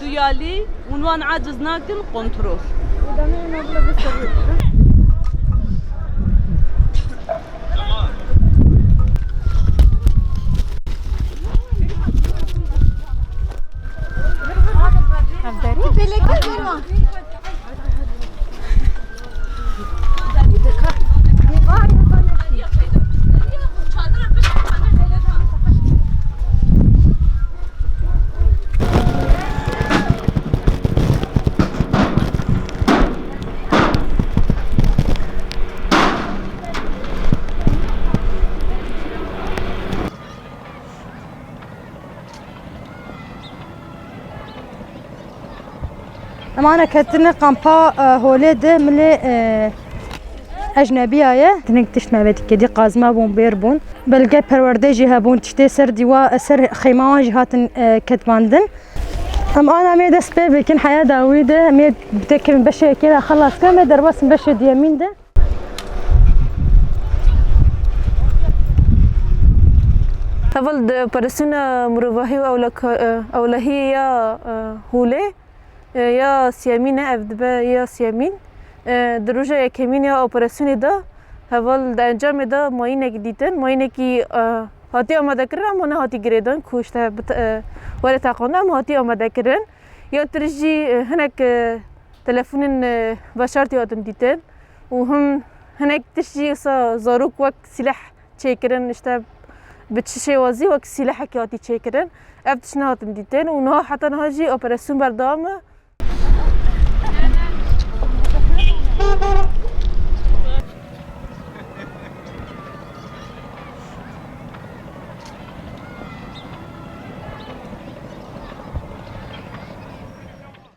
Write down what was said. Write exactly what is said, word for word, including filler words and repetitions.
Duyalî, û wan aciz nakin kontrol. Em ana ketine kampa, e, holê de milê, e, ecnebiya ye. Hinek tişt me vedî kedî qazma bûn, bêr bûn. Belge perwerde jî hebûn, tiştê ser dîwa, ser xeyma wan jî hatin, e, ketbandin. Em ana mê dest pê bikin, heya dawî de mê dekevin beşê yekê de xelas kirin, mê derbasin beşê diyemîn de. Heval di operasyona mirovahî û ewleka-, e, ewlehiyê ya, e, holê, e, ya siyemîn e, ev dibe ya siyemîn. E, di roja yekemîn ya operasyonê de heval di encamê de mayînek dîtin, mayînekî, e, hatî amadekirin ama nehatî girêdan ku işte bi te-, e, were teqandin ama hatî amadekirin. Ya tir jî, e, hinek, e, telefonên, e, veşartî hatin dîtin û him hinek tişt jî wisa zarok wek sîleh çêkirin, işte bi çi şêwazî wek sîlehekî hatî çêkirin. Ev tişt nehatin dîtin û niha heta niha jî operasyon berdewam e.